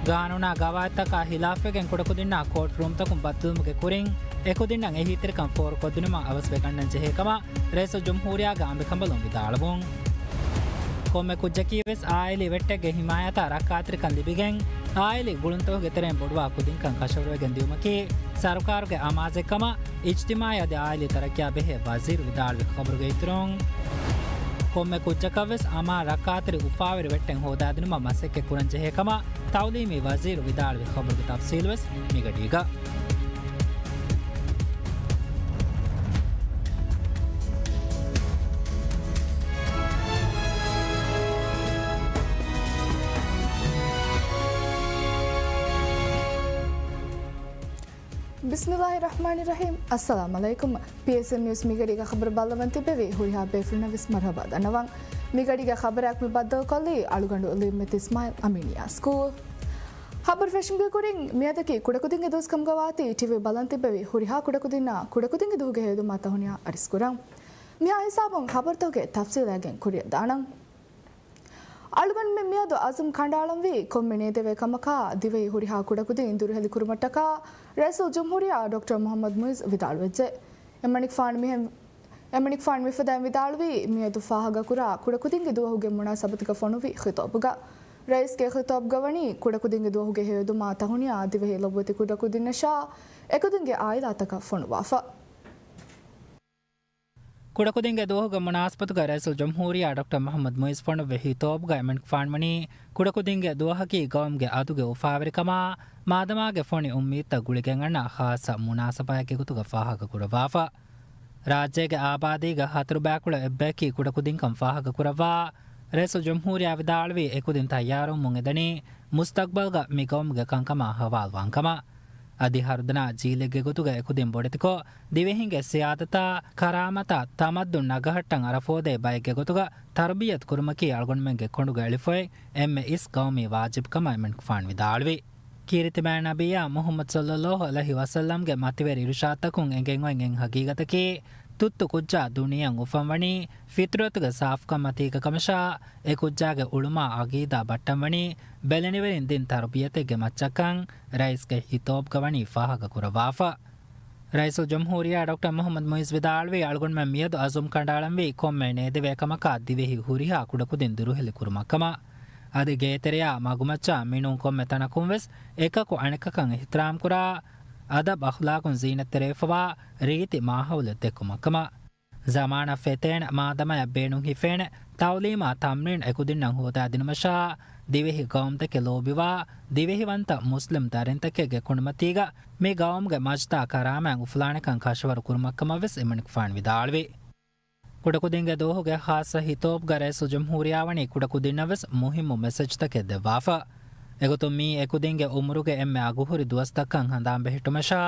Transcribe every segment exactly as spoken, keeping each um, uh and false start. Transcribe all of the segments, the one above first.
ގާނޫނާ ގަވާއިދުތަކާ ހިލާފްވެގެން ކުޑަކުދިންނާ ކޯޓްރޫމްތަކުން ބައްދަލުވުމުގެ ކުރިން އެކުދިންނަށް އެހީތެރިކަން ފޯރުކޮށްދިނުމަށް އަވަސްވެގަންނަން ޖެހޭ ކަމަށް ރައީސުލްޖުމްހޫރިއްޔާގެ އަނބިކަނބަލުން ވިދާޅުވުން. ކޮންމެ ކުއްޖަކީވެސް އާއިލީ ވެއްޓެއްގެ ހިމާޔަތާ ރައްކާތެރިކަން ލިބިގެން، އާއިލީ ގުޅުންތަކުގެ ތެރެއިން ބޮޑުވާ ކުދިންކަން ކަށަވަރުވެގެން ދިއުމަކީ ސަރުކާރުގެ އަމާޒެއް ކަމަށް އިޖްތިމާޢީ އަދި އާއިލީ ތަރައްޤީއާ ބެހޭ ވަޒީރު ވިދާޅުވި ޚަބަރުގެ އިތުރުން، ކޮންމެ ކުއްޖަކަށްވެސް އަމާން ރައްކާތެރި އުފާވެރި ވެއްޓެއް ހޯދާދިނުމަށް މަސައްކަތް ކުރަން ޖެހޭ ކަމަށް ތަޢުލީމީ ވަޒީރު ވިދާޅުވި ޚަބަރުގެ ތަފްޞީލުވެސް މިގަޑީގަ. ބިސްމިއްލާހި ރަޙްމާނި ރަޙީމް. އައްސަލާމް ޢަލައިކުމް. ޕީއެސްއެމް ނިއުސް މިގަޑީގަ ޚަބަރު ބައްލަވަން ތިއްބެވި ހުރިހާ ބޭފުޅުންނަށް ވެސް މަރުޙަބާ ދަންނަވަން. މިގަޑީގަ ޚަބަރާއެކު މި ބައްދަލުކޮށްލީ އަޅުގަނޑު ލީމްމެތި އިސްމާޢީލް އަމީނިއްޔާ ސްކޫލް. ޚަބަރު ފެށުމުގެ ކުރިން މިއަދަކީ ކުޑަކުދިންގެ ދުވަސް ކަމުގަ ވާތީ ޓީވީ ބަލަން ތިއްބެވި ހުރިހާ ކުޑަކުދިންނާ ކުޑަކުދިންގެ ދުވަހުގެ ހެޔޮއެދުމާ ތަހުނިޔާ އަރިސްކުރަން. މިހާ ހިސާބުން ޚަބަރުތަކުގެ ތަފްޞީލާގެން ކުރިއަށް ދާނަން. އަޅުގަނޑުމެން މިއަދު އަޒުމް ކަނޑައަޅަންވީ ކޮންމެ ނޭދެވޭ ކަމަކާ ދިވެހި ހުރިހާ ކުޑަކުދިން ދުރުހެލި ކުރުމަށްޓަކާ ރައީސުލްޖުމްހޫރިއްޔާ ޑޮކްޓަރ މުޙައްމަދު މުޢިއްޒު ވިދާޅުވެއްޖެ. އެމަނިކުފާނު މިހެން، އެމަނިކުފާނު މިފަދައިން ވިދާޅުވީ މިއަދު ފާހަގަކުރާ ކުޑަކުދިންގެ ދުވަހުގެ މުނާސަބަތުގަ ފޮނުވި ޚިޠާބުގަ. ރައީސްގެ ޚިޠާބުގަ ވަނީ ކުޑަކުދިންގެ ދުވަހުގެ ހެޔޮއެދުމާ ތަހުނިޔާ ދިވެހި ލޮބުވެތި ކުޑަކުދިންނަށާ އެކުދިންގެ އާއިލާތަކަށް ފޮނުވާފަ. ކުޑަކުދިންގެ ދުވަހުގެ މުނާސަބަތުގަ ރައީސުލްޖުމްހޫރިއްޔާ ޑޮކްޓަރ މުޙައްމަދު މުޢިއްޒު ފޮނުއްވި ޚިޠާބުގަ އެމަނިކުފާނު ވަނީ، ކުޑަކުދިންގެ ދުވަހަކީ ގައުމުގެ އަދުގެ އުފާވެރިކަމާ، މާދަމާގެ ފޮނި އުއްމީދުތައް ގުޅިގެން އަންނަ ޚާއްޞަ މުނާސަބާތެއްގެ ގޮތުގަ ފާހަގަކުރައްވާފަ. ރާއްޖޭގެ އާބާދީގެ ހަތަރު ބައިކުޅަ އެއްބަޔަކީ ކުޑަކުދިންކަން ފާހަގަކުރައްވާ، ރައީސުލްޖުމްހޫރިއްޔާ ވިދާޅުވީ އެކުދިން ތައްޔާރުވުމުން އެދަނީ، މުސްތަޤްބަލްގަ މި ގައުމުގެ ކަންކަމާ ހަވާލުވާން ކަމަށް. އަދި ހަރުދަނާ ޖީލެއްގެ ގޮތުގަ އެކުދިން ބޮޑެތިކޮށް، ދިވެހިންގެ ސިޔާދަތާ، ކަރާމަތާ، ތަމައްދުން ނަގަހައްޓަން އަރަފޯދޭ ބައެއްގެ ގޮތުގަ ތަރުބިޔަތު ކުރުމަކީ އަޅުގަނޑުމެންގެ ކޮނޑުގަ އެޅިފައި އެންމެ އިސް ގައުމީ ވާޖިބު ކަމަށް އެމަނިކުފާނު ވިދާޅުވި. ކީރިތި މާތް ނަބިއްޔާ މުޙައްމަދު ޞައްލައްލާހު ޢަލައިހި ވަސައްލަމްގެ މަތިވެރި އިރުޝާދުތަކުން އެނގެން އޮތް ހަގީގަތަކީ، ތުއްތު ކުއްޖާ ދުނިޔެއަށް އުފަންވަނީ ފިޠުރަތުގެ ސާފުކަންމަތީގަ ކަމަށާ، އެ ކުއްޖާގެ އުޅުމާ ޢަގީދާ ބައްޓަންވަނީ ބެލެނިވެރިން ދިން ތަރުބިޔަތެއްގެ މައްޗަށްކަން ރައީސްގެ ޚިޠާބުގަ ވަނީ ފާހަގަކުރައްވާފަ. ރައީސުލްޖުމްހޫރިއްޔާ ޑޮކްޓަރ މުޙައްމަދު މުޢިއްޒު ވިދާޅުވީ، އަޅުގަނޑުމެން މިއަދު އަޒުމް ކަނޑައަޅަންވީ ކޮންމެ ނޭދެވޭ ކަމަކާ ދިވެހި ހުރިހާ ކުޑަކުދިން ދުރުހެލި ކުރުމަށްކަމަށް. އަދި ގޭތެރެޔާ މަގުމައްޗާ މިނޫން ކޮންމެ ތަނަކުންވެސް އެކަކު އަނެކަކަށް އިޙްތިރާމްކުރާ، އަދަބް އަޚްލާޤުން ޒީނަތްތެރިވެފަވާ ރީތި މާހައުލެއް ދެއްކުމަށްކަމަށް. ޒަމާނަށް ފެތޭނެ، މާދަމަޔަށް ބޭނުން ހިފޭނެ، ތަޢުލީމާ ތަމްރީން އެކުދިންނަށް ހޯދާދިނުމަށާ، ދިވެހި ގައުމުތަކެއް ލޯބިވާ، ދިވެހިވަންތަ މުސްލިމް ދަރިންތަކެއްގެ ކުނޑުމަތީގަ މި ގައުމުގެ މަޖިދާ ކަރާމަތް އުފުލާނެކަން ކަށަވަރު ކުރުމަށްކަމަށްވެސް އެމަނިކުފާނު ވިދާޅުވި. ކުޑަކުދިންގެ ދުވަހުގެ ޚާއްޞަ ޚިޠާބުގަ ރައީސުލްޖުމްހޫރިއްޔާ ވަނީ ކުޑަކުދިންނަށްވެސް މުހިއްމު މެސެޖްތަކެއް ދެއްވާފަ. އެގޮތުން މިއީ އެކުދިންގެ އުމުރުގެ އެންމެ އަގުހުރި ދުވަސްތަކަށް ހަނދާން ބެހެއްޓުމަށާ،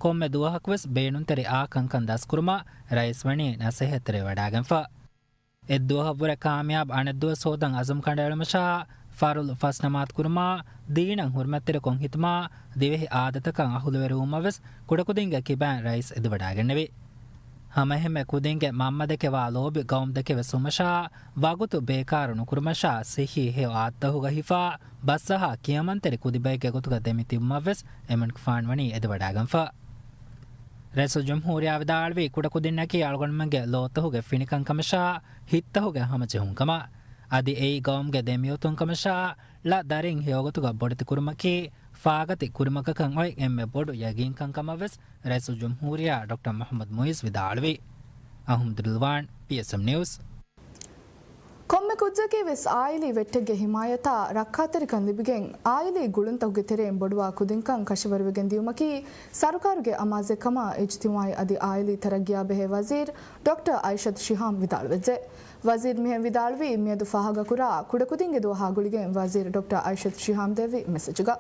ކޮންމެ ދުވަހަކުވެސް ބޭނުންތެރި އާ ކަންކަން ދަސްކުރުމަށް ރައީސް ވަނީ ނަސޭހަތްތެރިވެވަޑައިގެންފަ. އެއްދުވަހަށްވުރެ ކާމިޔާބު އަނެއްދުވަސް ހޯދަން އަޒުމް ކަނޑައެޅުމަށާ، ފަރުޟު ފަސް ނަމާދު ކުރުމާ، ދީނަށް ހުރުމަތްތެރިކޮށް ހިތުމާ، ދިވެހި އާދަތަކަށް އަހުލުވެރިވުމަށްވެސް ކުޑަކުދިންގެ ކިބައިން ރައީސް އެދިވަޑައިގެންނެވި. ހަމައެހެންމެ ކުދިންގެ މަންމަދެކެވާ ލޯބި ގައުމުދެކެވެސް ވުމަށާ، ވަގުތު ބޭކާރު ނުކުރުމަށާ، ސިއްހީ ހެޔޮ އާދަތަކުގަ ހިފާ، ބަސްއަހާ ކިޔަމަންތެރި ކުދިބައެއްގެ ގޮތުގަ ދެމިތިބުމަށްވެސް އެމަނިކުފާނު ވަނީ އެދިވަޑައިގެންފަ. ރައީސުލްޖުމްހޫރިއްޔާ ވިދާޅުވީ، ކުޑަކުދިންނަކީ އަޅުގަނޑުމެންގެ ލޯތަކުގެ ފިނިކަން ކަމަށާ، ހިތްތަކުގެ ހަމަޖެހުން ކަމަށް. އަދި އެއީ ގައުމުގެ ދެމިއޮތުން ކަމަށާ، ޅަ ދަރިން ހެޔޮގޮތުގަ ބޮޑެތި ކުރުމަކީ، ފާގަތި ކުރިމަގަކަށް އޮތް އެންމެ ބޮޑު ޔަގީންކަން ކަމަށްވެސް ރައީސުލްޖުމްހޫރިއްޔާ ޑޮކްޓަރ މުޙައްމަދު މުޢިއްޒު ވިދާޅުވި. އަޙްމަދު ރިޟްވާން، ޕީއެސްއެމް ނިއުސް. ކޮންމެ ކުއްޖަކީ ވެސް އާއިލީ ވެއްޓެއްގެ ހިމާޔަތާ ރައްކާތެރިކަން ލިބިގެން، އާއިލީ ގުޅުންތަކުގެ ތެރެއިން ބޮޑުވާ ކުދިންކަން ކަށަވަރުވެގެން ދިޔުމަކީ ސަރުކާރުގެ އަމާޒެއް ކަމަށް އިޖްތިމާޢީ އަދި އާއިލީ ތަރައްގީއާ ބެހޭ ވަޒީރު ޑޮކްޓަރ އައިޝަތު ޝިހާމް ވިދާޅުވެއްޖެ. ވަޒީރު މިހެން ވިދާޅުވީ، މިއަދު ފާހަގަކުރާ ކުޑަކުދިންގެ ދުވަހާ ގުޅިގެން ވަޒީރު ޑޮކްޓަރ އައިޝަތު ޝިހާމް ދެއްވި މެސެޖުގަ.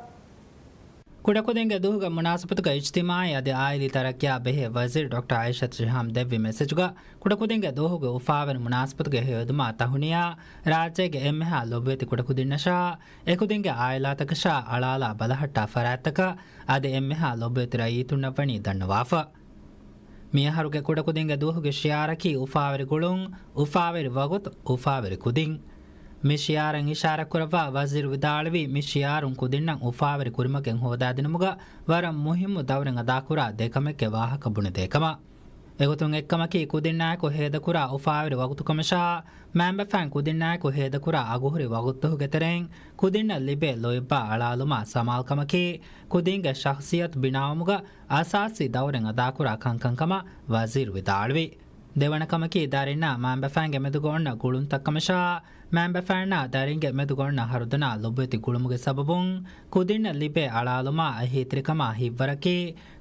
ކުޑަކުދިންގެ ދުވަހުގެ މުނާސަބަތުގަ އިޖްތިމާޢީ އަދި އާއިލީ ތަރައްގީއާ ބެހޭ ވަޒީރު ޑޮކްޓަރ އައިޝަތު ޝިހާމް ދެއްވި މެސެޖުގަ، ކުޑަކުދިންގެ ދުވަހުގެ އުފާވެރި މުނާސަބަތުގެ ހެޔޮއެދުމާ ތަހުނިޔާ، ރާއްޖޭގެ އެންމެހާ ލޮބުވެތި ކުޑަކުދިންނަށާ، އެކުދިންގެ އާއިލާތަކަށާ އަޅާލާ ބަލަހައްޓާ ފަރާތްތަކަށް އަދި އެންމެހާ ލޮބުވެތި ރައްޔިތުންނަށް ވަނީ ދަންނަވާފަ. މިއަހަރުގެ ކުޑަކުދިންގެ ދުވަހުގެ ޝިޢާރަކީ އުފާވެރި ގުޅުން، އުފާވެރި ވަގުތު، އުފާވެރި ކުދިން. މި ޝިއާރަށް އިޝާރަތްކުރައްވާ ވަޒީރު ވިދާޅުވީ، މި ޝިއާރުން ކުދިންނަށް އުފާވެރި ކުރިމަގެއް ހޯދާދިނުމުގަ ވަރަށް މުހިއްމު ދައުރެއް އަދާކުރާ ދެކަމެއްގެ ވާހަކަ ބުނެދޭކަމަށް. އެގޮތުން އެއްކަމަކީ، ކުދިންނާއެކު ހޭދަކުރާ އުފާވެރި ވަގުތުކަމަށާ، މާންބަފައިން ކުދިންނާއެކު ހޭދަކުރާ އަގުހުރި ވަގުތުތަކުގެ ތެރެއިން ކުދިންނަށް ލިބޭ ލޯތްބާ އަޅާލުމާ ސަމާލުކަމަކީ، ކުދިންގެ ޝަޚްޞިއްޔަތު ބިނާވުމުގަ އަސާސީ ދައުރެއް އަދާކުރާ ކަންކަން ކަމަށް ވަޒީރު ވިދާޅުވި. ދެވަނަ ކަމަކީ، ދަރިންނާ މާންބަފައިންގެ މެދުގަ އޮންނަ ގުޅުންތައް ކަމަށާ، މާންބަފައިންނާ ދަރިންގެ މެދުގަ އޮންނަ ހަރުދަނާ ލޮބުވެތި ގުޅުމުގެ ސަބަބުން ކުދިންނަށް ލިބޭ އަޅާލުމާ އެހީތެރިކަމާ ހިތްވަރަކީ،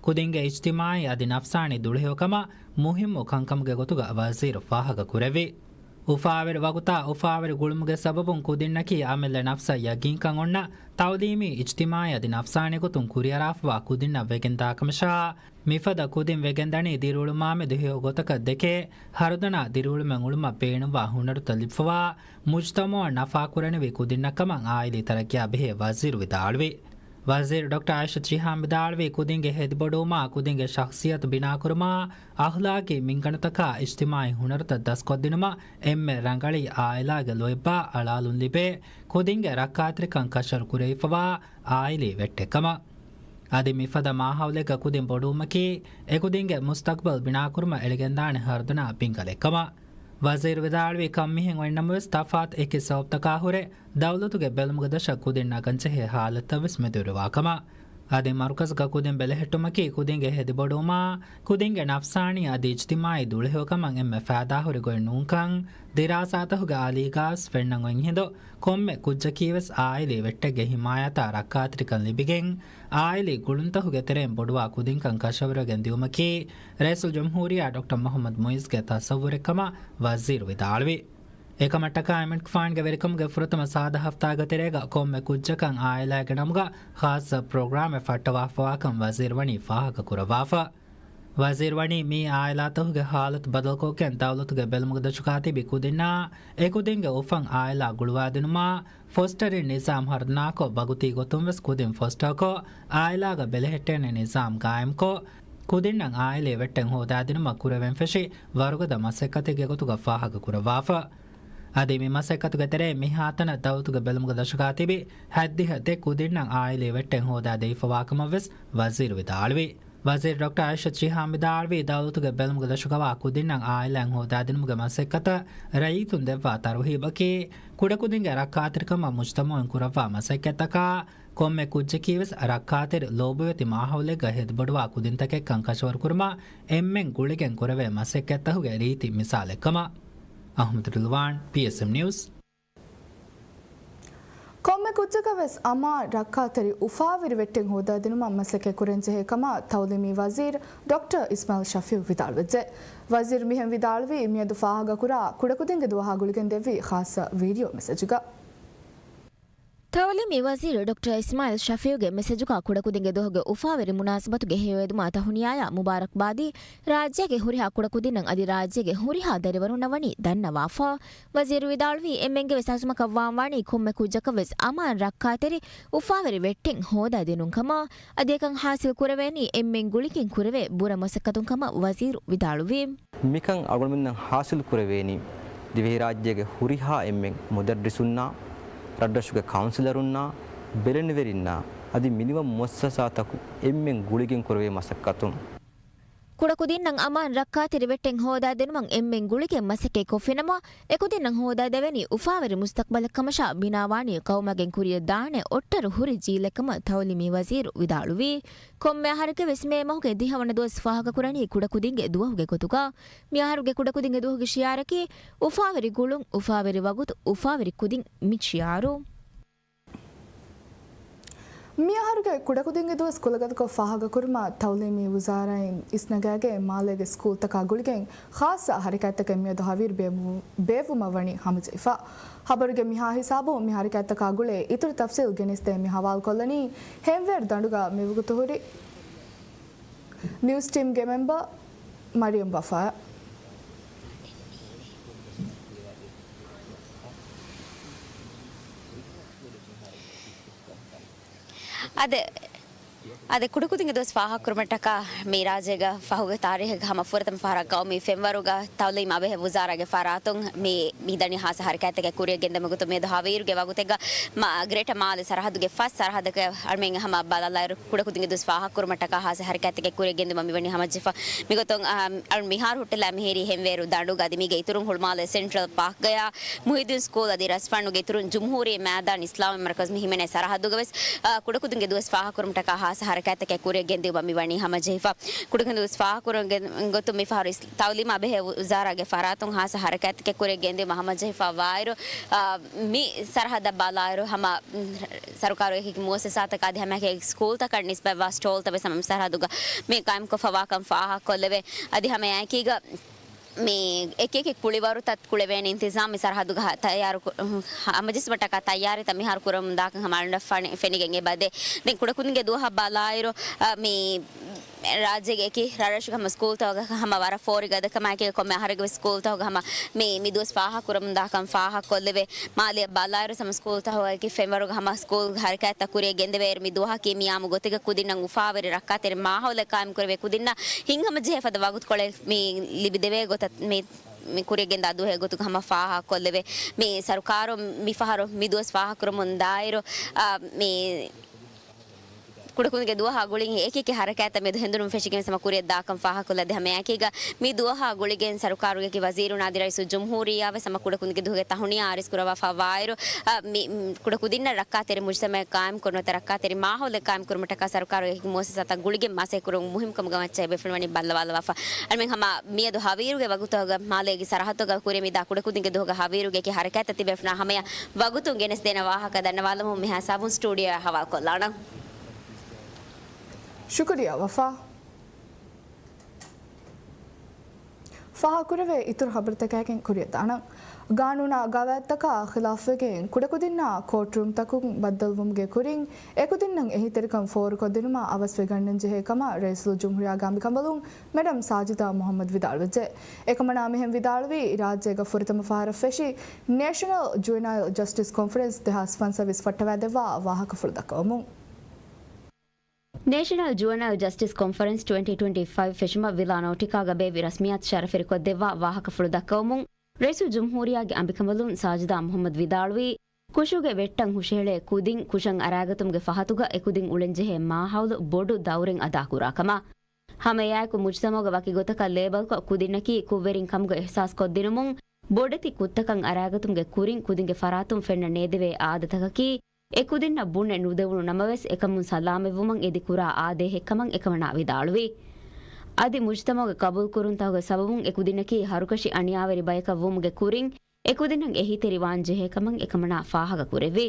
ކުދިންގެ އިޖްތިމާޢީ އަދި ނަފްސާނީ ދުޅިހެޔޮކަމަށް މުހިއްމު ކަންކަމުގެ ގޮތުގަ ވަޒީރު ފާހަގަ ކުރެއްވި. އުފާވެރި ވަގުތާ އުފާވެރި ގުޅުމުގެ ސަބަބުން ކުދިންނަކީ އަމިއްލަ ނަފްސަށް ޔަގީންކަން އޮންނަ، ތަޢުލީމީ، އިޖްތިމާޢީ އަދި ނަފްސާނީ ގޮތުން ކުރިއަރާފަވާ ކުދިންނަށް ވެގެންދާކަމަށާ، މިފަދަ ކުދިން ވެގެންދަނީ ދިރިއުޅުމާމެދު ހެޔޮ ގޮތަކަށް ދެކޭ، ހަރުދަނާ ދިރިއުޅުމެއް އުޅުމަށް ބޭނުންވާ ހުނަރުތައް ލިބިފަވާ، މުޖްތަމަޢަށް ނަފާކުރަނިވި ކުދިންނަށްކަމަށް އާއިލީ ތަރައްޤީއާ ބެހޭ ވަޒީރު ވިދާޅުވި. ވަޒީރު ޑޮކްޓަރ އާއިޝަތު ޝިހާމް ވިދާޅުވީ، ކުދިންގެ ހެދިބޮޑުވުމާ، ކުދިންގެ ޝަޚްޞިއްޔަތު ބިނާކުރުމާ، އަޚްލާޤީ މިންގަނޑުތަކާ އިޖްތިމާޢީ ހުނަރުތައް ދަސްކޮށްދިނުމަށް އެންމެ ރަނގަޅީ އާއިލާގެ ލޯތްބާ އަޅާލުން ލިބޭ، ކުދިންގެ ރައްކާތެރިކަން ކަށަވަރު ކުރެވިފަވާ އާއިލީ ވެއްޓެއްކަމަށް. އަދި މިފަދަ މާހައުލެއްގަ ކުދިން ބޮޑުވުމަކީ، އެކުދިންގެ މުސްތަޤްބަލް ބިނާކުރުމަށް އެޅިގެންދާނެ ހަރުދަނާ ބިންގަލެއްކަމަށް. ވަޒީރު ވިދާޅުވީ، ކަން މިހެން އޮތްނަމަވެސް، ތަފާތު އެކި ސަބަބުތަކާ ހުރެ، ދައުލަތުގެ ބެލުމުގެ ދަށަށް ކުދިން ނަގަންޖެހޭ ހާލަތްތައްވެސް މެދުވެރިވާކަމަށް. އަދި މަރުކަޒުގަ ކުދިން ބެލެހެއްޓުމަކީ، ކުދިންގެ ހެދިބޮޑުވުމާ، ކުދިންގެ ނަފްސާނީ އަދި އިޖްތިމާޢީ ދުޅިހެޔޮކަމަށް އެންމެ ފައިދާހުރި ގޮތް ނޫންކަން، ދިރާސާތަކުގެ އަލީގާވެސް ފެންނަން އޮތް ހިނދު، ކޮންމެ ކުއްޖަކީވެސް އާއިލީ ވެއްޓެއްގެ ހިމާޔަތާ ރައްކާތެރިކަން ލިބިގެން، އާއިލީ ގުޅުންތަކުގެ ތެރެއިން ބޮޑުވާ ކުދިންކަން ކަށަވަރުވެގެން ދިއުމަކީ، ރައީސުލްޖުމްހޫރިއްޔާ ޑޮކްޓަރ މުޙައްމަދު މުޢިއްޒުގެ ތަޞައްވުރެއްކަމަށް ވަޒީރު ވިދާޅުވި. އެކަމަށްޓަކާ އެމްއެޑްކްފާންގެ ވެރިކަމުގެ ފުރަތަމަ ސާދަ ހަފްތާގެ ތެރޭގަ ކޮންމެ ކުއްޖަކަށް އާއިލާގެ ނަމުގަ ޚާއްޞަ ޕްރޮގްރާމެއް ފައްޓަވާފަވާކަން ވަޒީރު ވަނީ ފާހަގަކުރައްވާފަ. ވަޒީރު ވަނީ މި އާއިލާތަކުގެ ހާލަތު ބަދަލުކޮށްގެން ދައުލަތުގެ ބެލުމުގެ ދަށުގަ ތިބި ކުދިންނާ އެކުދިންގެ އުފަން އާއިލާ ގުޅުވާދިނުމާ، ފޮސްޓަރިން ނިޒާމް ހަރުދަނާކޮށް، ވަގުތީ ގޮތުން ވެސް ކުދިން ފޮސްޓަރކޮށް، އާއިލާގަ ބެލެހެއްޓޭނެ ނިޒާމް ގާއިމްކޮށް، ކުދިންނަށް އާއިލީ ވެއްޓެއް ހޯދާދިނުމަށް ކުރެވެން ފެށި ވަރުގަދަ މަސައްކަތެއްގެ ގޮތުގަ ފާހަގަކުރައްވާފަ. އަދި މި މަސައްކަތުގެ ތެރެއިން މިހާތަނަށް ދައުލަތުގެ ބެލުމުގެ ދަށުގަ ތިބި ހަތްދިހަ ދެ ކުދިންނަށް އާއިލީ ވެއްޓެއް ހޯދާ ދެވިފަވާކަމަށްވެސް ވަޒީރު ވިދާޅުވި. ވަޒީރު ޑޮކްޓަރ އާއިޝަތު ޝިހާމް ވިދާޅުވީ، ދައުލަތުގެ ބެލުމުގެ ދަށުގަވާ ކުދިންނަށް އާއިލާއެއް ހޯދާދިނުމުގެ މަސައްކަތަށް ރައްޔިތުން ދެއްވާ ތަރުހީބަކީ، ކުޑަކުދިންގެ ރައްކާތެރިކަމަށް މުޖްތަމަޢުން ކުރައްވާ މަސައްކަތްތަކާ، ކޮންމެ ކުއްޖަކީވެސް ރައްކާތެރި ލޯބިވެތި މާހައުލެއްގަ ހެދިބޮޑުވާ ކުދިންތަކެއްކަން ކަށަވަރުކުރުމަށް އެންމެން ގުޅިގެން ކުރެވޭ މަސައްކަތްތަކުގެ ރީތި މިސާލެއްކަމަށް. އަޙްމަދު ރިލްވާން، ޕީއެސްއެމް ނިއުސް. ކޮންމެ ކުއްޖަކަށް ވެސް އަމާން ރައްކާތެރި އުފާވެރި ވެއްޓެއް ހޯދާދިނުމަށް މަސައްކަތް ކުރަންޖެހޭ ކަމަށް ތައުލީމީ ވަޒީރު ޑޮކްޓަރ އިސްމާޢީލް ޝަފީޢު ވިދާޅުވެއްޖެ. ވަޒީރު މިހެން ވިދާޅުވީ، މިއަދު ފާހަގަކުރާ ކުޑަކުދިންގެ ދުވަހާ ގުޅިގެން ދެއްވި ޚާއްޞަ ވީޑިއޯ މެސެޖުގަ. ތައުލީމީ ވަޒީރު ޑޮކްޓަރ އިސްމާޢީލް ޝަފީޢުގެ މެސެޖުގަ ކުޑަކުދިންގެ ދުވަހުގެ އުފާވެރި މުނާސަބަތުގެ ހެޔޮއެދުމާ ތަހުނިޔާޔާ މުބާރަކްބާދީ ރާއްޖޭގެ ހުރިހާ ކުޑަކުދިންނަށް އަދި ރާއްޖޭގެ ހުރިހާ ދަރިވަރުންނަށް ވަނީ ދަންނަވާފަ. ވަޒީރު ވިދާޅުވީ، އެންމެންގެ ވެސް އަޒުމަކަށް ވާންވާނީ ކޮންމެ ކުއްޖަކަށް ވެސް އަމާން ރައްކާތެރި އުފާވެރި ވެއްޓެއް ހޯދާ ދިނުން ކަމަށް. އަދި އެކަން ހާސިލް ކުރެވޭނީ އެންމެން ގުޅިގެން ކުރެވޭ ބުރަ މަސައްކަތުން ކަމަށް ވަޒީރު ވިދާޅުވީ. މިކަން އަޅުގަނޑުމެންނަށް ހާސިލް ކުރެވޭނީ، ދިވެހިރާއްޖޭގެ ހުރިހާ އެންމެން މުދައްރިސުންނާ، ރަށްރަށުގެ ކައުންސިލަރުންނާ، ބެލެނިވެރިންނާ، އަދި މިނިވަން މުއައްސަސާތަކު އެންމެން ގުޅިގެން ކުރެވޭ މަސައްކަތުން. ކުޑަކުދިންނަށް އަމާން ރައްކާތެރި ވެއްޓެއް ހޯދާދިނުމަށް އެންމެން ގުޅިގެން މަސައްކަތް ކޮށްފިނަމަ، އެކުދިންނަށް ހޯދާދެވެނީ އުފާވެރި މުސްތަޤްބަލެއްކަމަށާ، ބިނާވާނީ ޤައުމާގެން ކުރިއަށް ދާނެ އޮއްޓަރު ހުރި ޖީލެއްކަމަށް ތައުލީމީ ވަޒީރު ވިދާޅުވީ. ކޮންމެ އަހަރެއްގެ ވެސް މޭ މަހުގެ ދިހަވަނަ ދުވަސް ފާހަގަކުރަނީ ކުޑަކުދިންގެ ދުވަހުގެ ގޮތުގަ. މިއަހަރުގެ ކުޑަކުދިންގެ ދުވަހުގެ ޝިއާރަކީ، އުފާވެރި ގުޅުން، އުފާވެރި ވަގުތު، އުފާވެރި ކުދިން މި ޝިއާރު. މިއަހަރުގެ ކުޑަކުދިންގެ ދުވަސް ކުލަގަދަކޮށް ފާހަގަކުރުމަށް ތައުލީމީ ވުޒާރާއިން އިސްނަގާގެން މާލޭގެ ސްކޫލްތަކާ ގުޅިގެން ޚާއްޞަ ހަރަކާތްތަކެއް މިއަދު ހަވީރު ބޭއްވު-، ބޭއްވުމަށް ވަނީ ހަމަޖެހިފަ. ޚަބަރުގެ މިހާ ހިސާބުން މި ހަރަކާތްތަކާ ގުޅޭ އިތުރު ތަފްސީލް ގެނެސްދޭން މި ހަވާލުކޮށްލަނީ ހެންވޭރު ދަނޑުގަ މިވަގުތު ހުރި ނިއުސް ޓީމްގެ މެމްބަރ މަރިޔަމް ވަފާ. އަދި އަދި ކުޑަކުދިންގެ ދުވަސް ފާހަގަކުރުމަށްޓަކާ މި ރާއްޖޭގަ ފަހުގެ ތާރީހުގަ ހަމަ ފުރަތަމަ ފަހަރަށް ގައުމީ ފެންވަރުގަ ތައުލީމް އަބަހެއް ވުޒާރާގެ ފަރާތުން މި މި ދަނީ ހާސް ހަރަކާތްތަކެއް ކުރިއަށް ގެންދެމުގެ ގޮތުން މިއަދު ހަވީރުގެ ވަގުތެއްގަ މާ ގްރޭޓަ މާލެ ސަރަހައްދުގެ ފަސް ސަރަހައްދަކަށް އަޅުމެން ހަމަ ބަލާލާއިރު ކުޑަކުދިންގެ ދުވަސް ފާހަގަކުރުމަށްޓަކާ ހާސް ހަރަކާތްތަކެއް ކުރިއަށް ގެންދުމަށް މިވަނީ ހަމަޖެހިފަ. މިގޮތުން އަ، އަޅު މިހާރު ހުއްޓިލާ މިހިރީ ހެންވޭރު ދަނޑުގަ އަދި މީގެ އިތުރުން ހުޅުމާލެ ސެންޓްރަލް ޕާކްގަޔާ މުހިއްދީން ސްކޫލް އަދި ރަސްފަންޑުގެ އިތުރުން ޖުމްހޫރީ މައިދާން އިސްލާމީ މަރުކަޒު މި ހިމެނޭ ސަރަހައްދުގަވެސް، އަ، ކުޑަކުދިންގެ ދުވަސް ފާހަގަކުރުމަށްޓަކާ ހާސް ހަރަކާތްތަކެއް ކުރިއަށް ގެންދިއުމަށް މިވަނީ ހަމަޖެހިފަ. ކުޑަކުދިންގެ ދުވަސް ފާހަގަކުރުމުގެ ގޮތުން މިފަހަރު އިސް-، ތައުލީމާ ބެހޭ ވުޒާރާގެ ފަރާތުން ހާސް ހަރަކާތްތަކެއް ކުރިއަށް ގެންދިއުމަށް ހަމަޖެހިފަ ވާއިރު، އަ، މި ސަރަހައްދަށް ބަލާއިރު ހަމަ، ސަރުކާރުގެ އެކި މުއައްސަސާތަކާ އަދި ހަމައެކަނި ސްކޫލްތަކަށް ނިސްބަތްވާ ސްޓޯލްތައް ވެސް ހަމަ ސަރަހައްދުގަ މި ގާއިމްކޮށްފަވާކަން ފާހަގަކޮށްލެވޭ. އަދި ހަމައެކީގަ މި އެކިއެކި ކުޅިވަރުތައް ކުޅެވޭނެ އިންތިޒާމް މި ސަރަހައްދުގަ ތައްޔާރު ކު-، ހަމަޖެއްސުމަށްޓަކާ ތައްޔާރީތައް މިހާރު ކުރަމުން ދާކަން ހަމަ އަޅުގަނޑަށް ފަނި-، ފެނިގެން އެބަދޭ. ދެން ކުޑަކުދިންގެ ދުވަހަށް ބަލާއިރު، އަ، މި ރާއްޖޭގެ އެކި ރަށްރަށުގެ ހަމަ ސްކޫލްތަކުގަ ހަމަ ވަރަށް ފޯރި ގަދަކަމާއެކީ ކޮންމެ އަހަރެއްގެ ސްކޫލްތަކުގަ ހަމަ މި، މި ދުވަސް ފާހަގަކުރަމުން ދާކަން ފާހަގަކޮށްލެވޭ. މާލެއަށް ބަލާއިރު ހަމަ ސްކޫލްތަކުގައި ފެންވަރުގަ ހަމަ ސްކޫލް ހަރަކާތްތައް ކުރިއަށް ގެންދެވޭއިރު މި ދުވަހަކީ މި އާއްމު ގޮތެއްގަ ކުދިންނަށް އުފާވެރި ރައްކާތެރި މާހައުލެއް ޤާއިމްކުރެވޭ ކުދިންނަށް ހިތްހަމަޖެހޭ ފަދަ ވަގުތުކޮޅެއް މި ލިބިދެވޭ ގޮތަށް މި، މި ކުރިއަށް ގެންދާ ދުވަހެއް ގޮތުގަ ހަމަ ފާހަގަކޮށްލެވޭ. މި ސަރުކާރުން މިފަހަރު މި ދުވަސް ފާހަގަކުރަމުން ދާއިރު، އާ، މި ކުޑަކުދިންގެ ދުވަހާ ގުޅިގެން އެކިއެކި ހަރަކާތްތައް މިއަދު ހެނދުނު ފެށިގެން ހަމަ ކުރިއަށް ދާކަން ފާހަގަކޮށްލަ އަދި ހަމައެކީގަ މި ދުވަހާ ގުޅިގެން ސަރުކާރުގެ ވަޒީރުން އަދި ރައީސުލްޖުމްހޫރިއްޔާ ވެސް ހަމަ ކުޑަކުދިންގެ ދުވަހުގެ ތަހުނިޔާ އާރިސް ކުރައްވާފަ ވާއިރު، އަ، މި، މި ކުޑަކުދިންނަށް ރައްކާތެރި މުޖްތަމަޢެއް ޤާއިމްކުރުން ނުވަތަ ރައްކާތެރި މާހައުލެއް ޤާއިމްކުރުމަށްޓަކާ ސަރުކާރުގެ އެކި މުއައްސަސާތައް ގުޅިގެން މަސައްކަތް ކުރުން މުހިންމުކަމުގެ މައްޗަށް އެބަފެނުވަނީ ބައްލަވާލަވާފަ. އަޅުމެން ހަމަ މިއަދު ހަވީރުގެ ވަގުތުގަ މާލޭގެ ސަރަހައްދުގަ ކުރި މިދާ ކުޑަކުދިންގެ ދުވަހުގަ ހަވީރުގެ އެކި ހަރަކާތްތައް ތިބޭފުޅުންނާ ހަމަޔަށް ވަގުތުން ގެނެސްދޭނެ ވާހަކަ ދަންނަވާލަމުން މިހާ ހިސާބުން ސްޓޫޑިއޯއަށް ހަވާލުކޮށްލާނަން. ޝުކުރިއްޔާ ވަފާ. ފާހަގަކުރެވޭ އިތުރު ޚަބަރުތަކާއެކިން ކުރިއަށްދާނަން. ގާނޫނާ ގަވާއިދުތަކާ ޚިލާފުވެގެން ކުޑަކުދިންނާ ކޯޓްރޫމްތަކުން ބައްދަލުވުމުގެ ކުރިން އެކުދިންނަށް އެހީތެރިކަން ފޯރުކޮށްދިނުމަށް އަވަސްވެގަންނަންޖެހޭ ކަމަށް ރައީސުލްޖުމްހޫރިއްޔާގެ އަނބިކަނބަލުން މެޑަމް ސާޖިދާ މުޙައްމަދު ވިދާޅުވެއްޖެ. އެކަމަނާ މިހެން ވިދާޅުވީ، ރާއްޖޭގަ ފުރަތަމަ ފަހަރަށް ފެށި ނޭޝަނަލް ޖުވެނައިލް ޖަސްޓިސް ކޮންފަރެންސް ދެހާސް ފަންސަވީސް ފައްޓަވާދެއްވާ ވާހަކަފުޅު ދައްކަވަމުން. ނޭޝަނަލް ޖުވެނައިލް ޖަސްޓިސް ކޮންފަރެންސް ޓްވެންޓީ ޓްވެންޓީ ފައިވް ފެށުމަށް ވިލާ ނޯޓިކާގަ ބޭއްވި ރަސްމިއްޔާތު ޝަރަފުވެރިކޮށްދެއްވާ ވާހަކަފުޅު ދައްކަވަމުން، ރައީސުލްޖުމްހޫރިއްޔާގެ އަނބިކަނބަލުން ސާޖިދާ މުޙައްމަދު ވިދާޅުވީ، ކުށުގެ ވެއްޓަށް ހުށަހެޅޭ ކުދިން ކުށަށް އަރާގަތުމުގެ ފަހަތުގަ އެކުދިން އުޅެންޖެހޭ މާހައުލު ބޮޑު ދައުރެއް އަދާކުރާ ކަމަށް. ހަމައެއާއެކު މުޖްތަމަޢުގެ ވަކި ގޮތަކަށް ލޭބަލްކޮށް ކުދިންނަކީ ކުށްވެރިން ކަމުގަ އިޙްސާސް ކޮށްދިނުމުން، ބޮޑެތި ކުށްތަކަށް އަރާގަތުމުގެ ކުރިން ކުދިންގެ ފަރާތުން ފެންނަ ނޭދެވޭ އާދަތަކަކީ، އެކުދިންނަށް ބުނެ ނުދެވުނު ނަމަވެސް، އެކަމުން ސަލާމަތްވުމަށް އެދި ކުރާ އާދައެއް ކަމަށް އެކަމަނާ ވިދާޅުވި. އަދި މުޖްތަމަޢުގެ ޤަބޫލުކުރުންތަކުގެ ސަބަބުން އެކުދިންނަކީ ހަރުކަށި އަނިޔާވެރި ބަޔަކަށް ވުމުގެ ކުރިން، އެކުދިންނަށް އެހީތެރިވާން ޖެހޭ ކަމަށް އެކަމަނާ ފާހަގަ ކުރެއްވި.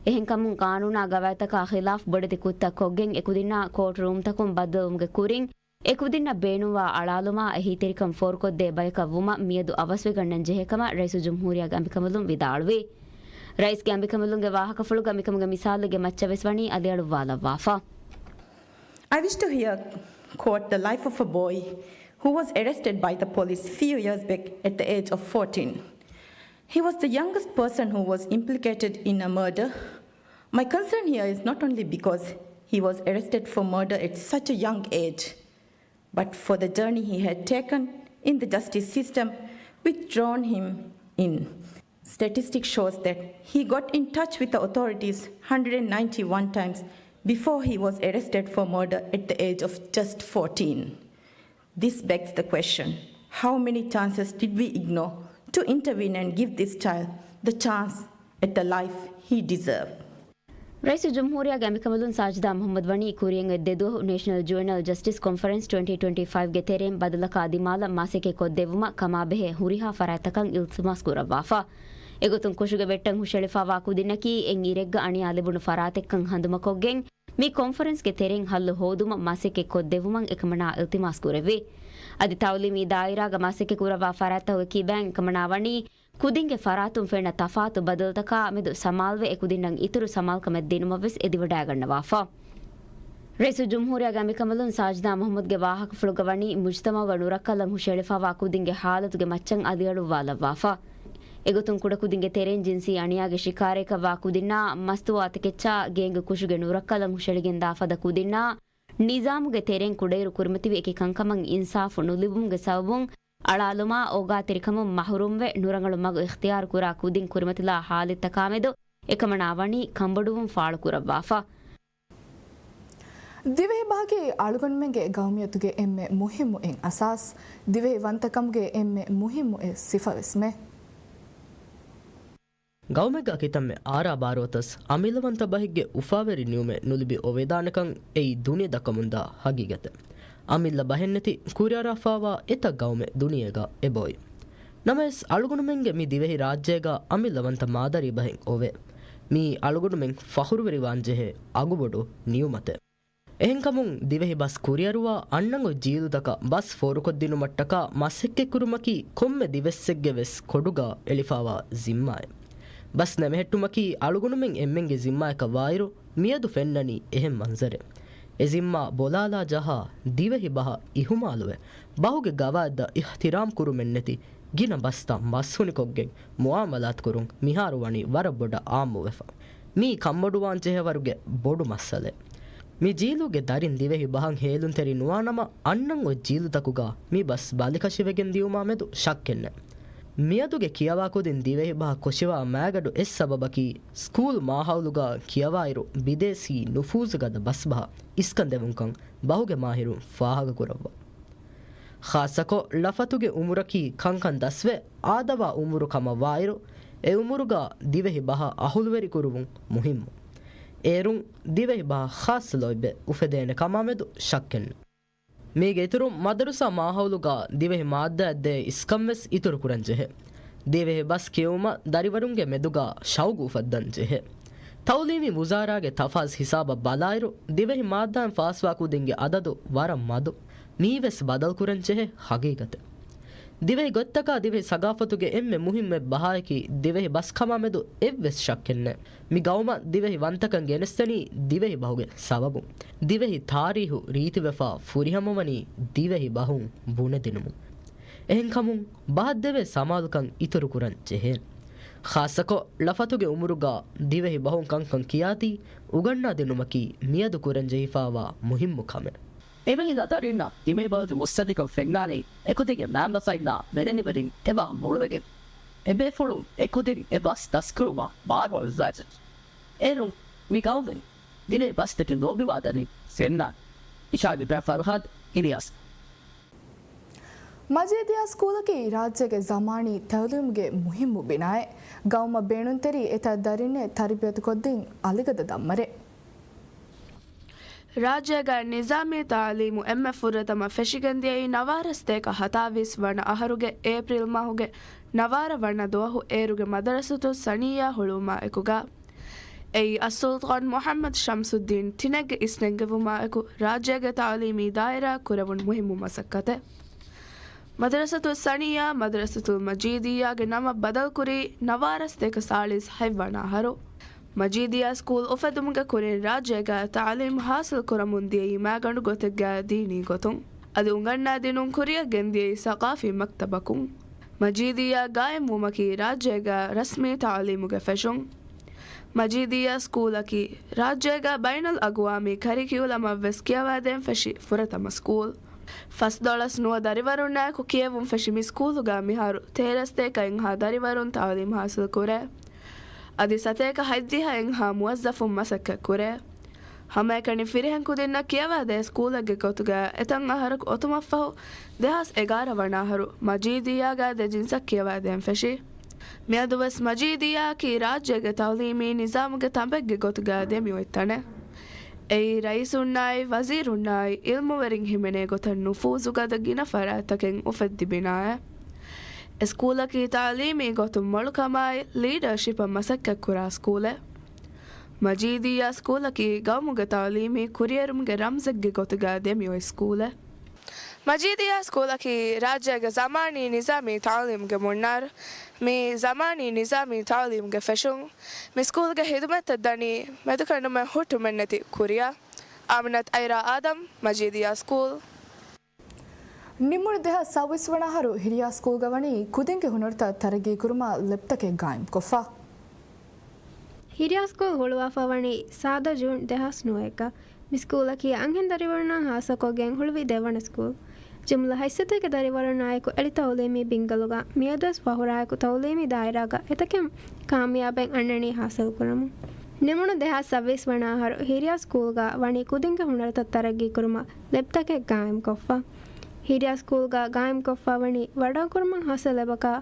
އެހެންކަމުން، ޤާނޫނާ ގަވާއިދުތަކާ ޚިލާފް ބޮޑެތި ކުށްތައް ކޮށްގެން އެކުދިންނާ ކޯޓް ރޫމްތަކުން ބައްދަލުވުމުގެ ކުރިން، އެކުދިންނަށް ބޭނުންވާ އަޅާލުމާ އެހީތެރިކަން ފޯރުކޮށްދޭ ބަޔަކަށް ވުމަށް މިއަދު އަވަސްވެގަންނަން ޖެހޭ ކަމަށް ރައީސުލްޖުމްހޫރިއްޔާގެ އަނބިކަނބަލުން ވިދާޅުވި. ރައީސްގެ އަނބިކަނބަލުންގެ ވާހަކަފުޅުގަ މިކަމުގެ މިސާލެއްގެ މައްޗަށް ވެސް ވަނީ އަލިއަޅުއްވާލައްވާފަ. I wish to here quote the life of a boy who was arrested by the police few years back at the age of fourteen. He was the youngest person who was implicated in a murder. My concern here is not only because he was arrested for murder at such a young age, but for the journey he had taken in the justice system, which drawn him in. Statistic shows that he got in touch with the authorities hundred and ninety-one times before he was arrested for murder at the age of just fourteen. This begs the question, how many chances did we ignore to intervene and give this child the chance at the life he deserved? ރައީސުލްޖުމްހޫރިއްޔާގެ އަނބިކަނބަލުން ސާޖިދާ މުޙައްމަދު ވަނީ ކުރިއަށް އޮތް ދެދުވަހު ނޭޝަނަލް ޖުވެނައިލް ޖަސްޓިސް ކޮންފަރެންސް ޓްވެންޓީ ޓްވެންޓީ ފައިވްގެ ތެރެއިން ބަދަލަކާ ދިމާލަށް މަސައްކަތް ކޮށްދެއްވުމަށް ކަމާބެހޭ ހުރިހާ ފަރާތްތަކަށް އިލްތިމާސް ކުރައްވާފަ. އެގޮތުން ކުށުގެ ވެއްޓަށް ހުށަހެޅިފައިވާ ކުދިންނަކީ އެއް އިރެއްގަ އަނިޔާ ލިބުނު ފަރާތެއްކަން ހަނދުމަކޮށްގެން، މި ކޮންފަރެންސް ގެ ތެރެއިން ހައްލު ހޯދުމަށް މަސައްކަތް ކޮށްދެއްވުމަށް އެކަމަނާ އިލްތިމާސް ކުރެއްވި. އަދި ތައުލީމީ ދާއިރާގަ މަސައްކަތް ކުރައްވާ ފަރާތްތަކުގެ ކިބައިން އެކަމަނާ ވަނީ، ކުދިންގެ ފަރާތުން ފެންނަ ތަފާތު ބަދަލުތަކާ މެދު ސަމާލުވެ، އެކުދިންނަށް އިތުރު ސަމާލުކަމެއް ދިނުމަށް ވެސް އެދިވަޑައިގަންނަވާފަ. ރައީސުލްޖުމްހޫރިއްޔާގެ އަނބިކަނބަލުން ސާޖިދާ މުޙައްމަދުގެ ވާހަކަފުޅުގަ ވަނީ، މުޖްތަމަޢުގަ ނުރައްކަލަން ހުށަހެޅިފައިވާ ކުދިންގެ ހާލަތުގެ މައްޗަށް އަލިއަޅުއްވާލައްވާފަ. އެގޮތުން ކުޑަކުދިންގެ ތެރެއިން ޖިންސީ އަނިޔާގެ ޝިކާރައަކަށްވާ ކުދިންނާ މަސްތުވާތަކެއްޗާ ގޭންގް ކުށުގެ ނުރައްކަލަށް ހުށައެޅިގެންދާ ފަދަ ކުދިންނާ ނިޒާމުގެ ތެރެއިން ކުޑައިރު ކުރިމަތިވި އެކި ކަންކަމަށް އިންސާފު ނުލިބުމުގެ ސަބަބުން އަޅާލުމާ އޯގާތެރިކަމުން މަހުރޫމްވެ ނުރަނގަޅު މަގު އިޚްތިޔާރު ކުރާ ކުދިން ކުރިމަތިލާ ހާލަތްތަކާމެދު އެކަމަނާ ވަނީ ކަންބޮޑުވުން ފާޅުކުރައްވާފަ. ދިވެހި ބަހަކީ އަޅުގަނޑުމެންގެ ގައުމިއްޔަތުގެ އެންމެ މުހިއްމު އެއް އަސާސް، ދިވެހި ވަންތަކަމުގެ އެންމެ މުހިއްމު އެއް ސިފަވެސްމެ. ގައުމެއްގަ ކިތަންމެ އާރާ ބާރުވަތަސް އަމިއްލަވަންތަ ބަހެއްގެ އުފާވެރި ނިއުމެއް ނުލިބި އޮވެދާނެކަން އެއީ ދުނިޔެ ދައްކަމުންދާ ހަގީގަތެއް. އަމިއްލަ ބަހެއްނެތި ކުރިއަރާފާވާ އެތައް ގައުމެއް ދުނިޔޭގަ އެބައޮތް. ނަމަވެސް، އަޅުގަނޑުމެންގެ މި ދިވެހި ރާއްޖޭގަ އަމިއްލަވަންތަ މާދަރީ ބަހެއް އޮވޭ. މިއީ އަޅުގަނޑުމެން ފަޚުރުވެރިވާންޖެހޭ އަގުބޮޑު ނިއުމަތެއް. އެހެންކަމުން، ދިވެހި ބަސް ކުރިއަރުވާ އަންނަން އޮތް ޖީލުތަކަށް ބަސް ފޯރުކޮށްދިނުމަށްޓަކާ މަސައްކަތްކުރުމަކީ ކޮންމެ ދިވެއްސެއްގެ ވެސް ކޮޑުގަ އެޅިފާވާ ޒިންމާއެއް. ބަސް ނެމެހެއްޓުމަކީ އަޅުގަނޑުމެން އެންމެންގެ ޒިންމާއަކަށް ވާއިރު، މިއަދު ފެންނަނީ އެހެން މަންޒަރެއް. އެ ޒިންމާ ބޮލާލާ ޖަހާ، ދިވެހި ބަހަށް އިހުމާލުވެ، ބަހުގެ ގަވާއިދަށް އިޙްތިރާމް ކުރުމެއްނެތި، ގިނަ ބަސްތައް މަސްހުނިކޮށްގެން މުއާމަލާތު ކުރުން މިހާރު ވަނީ ވަރަށް ބޮޑަށް އާއްމުވެފަ. މީ ކަންބޮޑުވާން ޖެހޭވަރުގެ ބޮޑު މައްސަލައެއް. މި ޖީލުގެ ދަރިން ދިވެހި ބަހަށް ހޭލުންތެރި ނުވާނަމަ، އަންނަން އޮތް ޖީލުތަކުގަ މި ބަސް ބަލިކަށިވެގެން ދިޔުމާމެދު ޝައްކެއްނެތް. މިއަދުގެ ކިޔަވާ ކުދިން ދިވެހި ބަހަށް ކޮށިވާ މާގަނޑު އެއް ސަބަބަކީ، ސްކޫލް މާހައުލުގަ ކިޔަވާއިރު ބިދޭސީ ނުފޫޒުގަދަ ބަސްބަހަށް އިސްކަން ދެވުންކަން ބަހުގެ މާހިރުން ފާހަގަކުރައްވާ. ޚާއްޞަކޮށް، ޅަފަތުގެ އުމުރަކީ ކަންކަން ދަސްވެ، އާދަވާ އުމުރު ކަމަށް ވާއިރު، އެ އުމުރުގަ ދިވެހި ބަހަށް އަހުލުވެރިކުރުވުން މުހިއްމު. އޭރުން ދިވެހި ބަހަށް ޚާއްޞަ ލޯތްބެއް އުފެދޭނެ ކަމާމެދު ޝައްކެއްނެތް. މީގެ އިތުރުން، މަދަރުސާ މާހައުލުގަ ދިވެހި މާއްދާއަށް ދޭ އިސްކަން ވެސް އިތުރުކުރަން ޖެހޭ. ދިވެހި ބަސް ކިޔެވުމަށް ދަރިވަރުންގެ މެދުގަ ޝައުގު އުފައްދަން ޖެހޭ. ތައުލީމީ ވުޒާރާގެ ތަފާސް ހިސާބަށް ބަލާއިރު، ދިވެހި މާއްދާއިން ފާސްވާ ކުދިންގެ އަދަދު ވަރަށް މަދު. މީވެސް ބަދަލުކުރަން ޖެހޭ ހަގީގަތެއް. ދިވެހި ގޮތްތަކާ ދިވެހި ސަގާފަތުގެ އެންމެ މުހިއްމު އެއް ބަހާއަކީ ދިވެހި ބަސް ކަމާމެދު އެއްވެސް ޝައްކެއްނެތް. މި ގައުމަށް ދިވެހި ވަންތަކަން ގެނެސްދެނީ ދިވެހި ބަހުގެ ސަބަބުން. ދިވެހި ތާރީހު ރީތިވެފާ ފުރިހަމަވަނީ ދިވެހި ބަހުން ބުނެދިނުމުން. އެހެންކަމުން، ބަހަށްދެވޭ ސަމާލުކަން އިތުރުކުރަން ޖެހޭނެ. ޚާއްޞަކޮށް، ޅަފަތުގެ އުމުރުގަ ދިވެހި ބަހުން ކަންކަން ކިޔާދީ، އުގަންނާދިނުމަކީ މިއަދު ކުރަންޖެހިފާވާ މުހިއްމު ކަމެއް. އެމީހުން ދަރިންނަށް ދިވެހި ބަހުގެ މުއްސަނދިކަން ފެންނާނީ އެކުދިންގެ މައިންބަފައިންނާ މެދެނިވެރިން އެބަ މޮޅުވެގެން. އެބޭފުޅުން އެކުދިން އެ ބަސް ދަސްކުރުމަށް ބާރުއަޅުއްވާތީ. އޭރުން މި ގައުމުން ދިވެހި ބަސްތަކެއް ލޯބިވާދަނީ ފެންނާނީ. އިޝާގެ ބްރާ ފަރުހާދް އިލްޔާސް. މަޖީދިޔާ ސްކޫލަކީ ރާއްޖޭގެ ޒަމާނީ ތައުލީމުގެ މުހިއްމު ބިނާއެއް. ގައުމަށް ބޭނުންތެރި އެތައް ދަރިންނެއް ތަރުބިޔަތުކޮށްދިން އަލިގަދަ ދަންވަރެއް. ރާއްޖޭގަ ނިޒާމީ ތައުލީމު އެންމެ ފުރަތަމަ ފެށިގެންދިޔައީ ނަވާރަ ސަތޭކަ ހަތާވީސް ވަނަ އަހަރުގެ އޭޕްރީލް މަހުގެ ނަވާރަ ވަނަ ދުވަހު އޭރުގެ މަދަރަސަތުއް ސަނިއްޔާ ހުޅުވުމާ އެކުގަ. އެއީ އައްސުލްޠާން މުޙައްމަދު ޝަމްސުއްދީން ތިނެއްގެ އިސްނެންގެވުމާއެކު ރާއްޖޭގެ ތައުލީމީ ދާއިރާއަށް ކުރެވުނު މުހިއްމު މަސައްކަތެއް. މަދަރަސަތުއް ސަނިއްޔާ މަދަރަސަތުލް މަޖީދިއްޔާގެ ނަމަށް ބަދަލުކުރީ ނަވާރަ ސަތޭކަ ސާޅީސް ހަތްވަނަ އަހަރު. މަޖީދިއްޔާ ސްކޫލް އުފެދުމުގެ ކުރިން ރާއްޖޭގަ ތައުލީމް ހާސިލް ކުރަމުން ދިޔައީ މައިގަނޑު ގޮތެއްގަ ދީނީ ގޮތުން. އަދި އުނގަންނާދިނުން ކުރިއަށް ގެންދިޔައީ ސަޤާފީ މަކްތަބަކުން. މަޖީދިއްޔާ ގާއިމްވުމަކީ ރާއްޖޭގަ ރަސްމީ ތައުލީމުގެ ފެށުން. މަޖީދިއްޔާ ސްކޫލަކީ ރާއްޖޭގަ ބައިނަލްއަގުވާމީ ކަރިކިއުލަމަށްވެސް ކިޔަވާދޭން ފެށި ފުރަތަމަ ސްކޫލް. ފަސްދޮޅަސް ނުވަ ދަރިވަރުންނާއެކު ކިޔެވުން ފެށި މި ސްކޫލުގަ މިހާރު ތޭރަ ސަތޭކަ އެއްހާ ދަރިވަރުން ތައުލީމް ހާސިލް ކުރޭ. އަދި ސަތޭކަ ހަތްދިހަ އެއްހާ މުވައްޒަފުން މަސައްކަތް ކުރޭ. ހަމައެކަނި ފިރިހެން ކުދިންނަށް ކިޔަވާދޭ ސްކޫލެއްގެ ގޮތުގަ އެތައް އަހަރަކު އޮތުމަށްފަހު، ދެހާސް އެގާރަ ވަނަ އަހަރު މަޖީދިއްޔާގަ ދެ ޖިންސަށް ކިޔަވާދޭން ފެށި. މިއަދުވެސް މަޖީދިއްޔާއަކީ ރާއްޖޭގެ ތައުލީމީ ނިޒާމުގެ ތަނބެއްގެ ގޮތުގަ ދެމިއޮތް ތަނެއް. އެއީ ރައީސުންނާއި ވަޒީރުންނާއި އިލްމުވެރިން ހިމެނޭ ގޮތަށް ނުފޫޒުގަދަ ގިނަ ފަރާތްތަކެއް އުފެއްދި ބިނާއެއް. އެ ސްކޫލަކީ ތައުލީމީ ގޮތުން މޮޅުކަމާއި ލީޑަރޝިޕަށް މަސައްކަތްކުރާ ސްކޫލެއް. މަޖީދިއްޔާ ސްކޫލަކީ ގައުމުގެ ތައުލީމީ ކުރިއެރުމުގެ ރަމްޒެއްގެ ގޮތުގަ ދެމިއޮތް ސްކޫލެއް. މަޖީދިއްޔާ ސްކޫލަކީ ރާއްޖޭގެ ޒަމާނީ ނިޒާމީ ތައުލީމުގެ މުންނާރު. މިއީ ޒަމާނީ ނިޒާމީ ތައުލީމުގެ ފެށުން. މި ސްކޫލްގެ ހިދުމަތްތައް ދަނީ މެދުކަނޑުމެއް ހުއްޓުމެއްނެތި ކުރިއަށް. އާމިނަތު އައިރާ އާދަމް، މަޖީދިއްޔާ ސްކޫލް. ނިމުނު ދެހާސް ސައުވީސް ވަނަ އަހަރު ހިރިޔާ ސްކޫލްގަ ވަނީ ކުދިންގެ ހުނަރުތައް ތަރައްގީ ކުރުމަށް ލެބްތަކެއް ގާއިމްކޮށްފަ. ހިރިޔާ ސްކޫލް ހުޅުވާފަ ވަނީ ސާދަ ޖޫން ދެހާސް ނުވައެއްގަ. މި ސްކޫލަކީ އަންހެން ދަރިވަރުންނާ ހާއްސަކޮށްގެން ހުޅުވި ދެވަނަ ސްކޫލް. ޖުމްލަ ހަތްސަތޭކަ ދަރިވަރުންނާއެކު އެޅިތައުލީމީ ބިންގަލުގަ މިއަދުވެސް ފަހުރާއެކު ތައުލީމީ ދާއިރާގަ އެތަކެއް ކާމިޔާބެއް އަންނަނީ ހާސިލްކުރަމުން. ނިމުނު ދެހާސް ސައުވީސް ވަނަ އަހަރު ހިރިޔާ ސްކޫލްގަ ވަނީ ކުދިންގެ ހުނަރުތައް ތަރައްގީ ކުރުމަށް ލެބްތަކެއް ގާއިމްކޮށްފަ. ހިރިޔާ ސްކޫލްގަ ގާއިމްކޮށްފަ ވަނީ ވަޑާކުރުމަށް ހާއްސަ ލެބަކާ،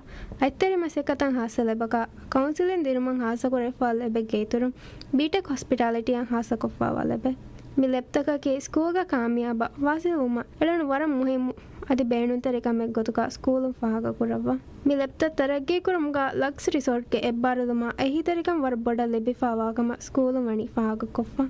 އަތްތެރި މަސައްކަތަށް ހާއްސަ ލެބަކާ، ކައުންސިލިން ދިނުމަށް ހާއްސަކުރެވިފަ ލެބެއްގެ އިތުރުން، ބީޓެކް ހޮސްޕިޓާލިޓީއަށް ހާއްސަކޮށްފައިވާ ލެބެއް. މި ލެބްތަކަކީ ސްކޫލްގަ ކާމިޔާބަށް ވާސިލްވުމަށް އެޅުނު ވަރަށް މުހިއްމު އަދި ބޭނުންތެރި ކަމެއް ގޮތުގަ ސްކޫލުން ފާހަގަކުރައްވާ. މި ލެބްތައް ތަރައްގީކުރުމުގަ ލަކްސް ރިސޯޓްގެ އެއްބާރުލުމާ އެހީތެރިކަން ވަރަށް ބޮޑަށް ލިބިފައިވާކަމަށް ސްކޫލުން ވަނީ ފާހަގަކޮށްފަ.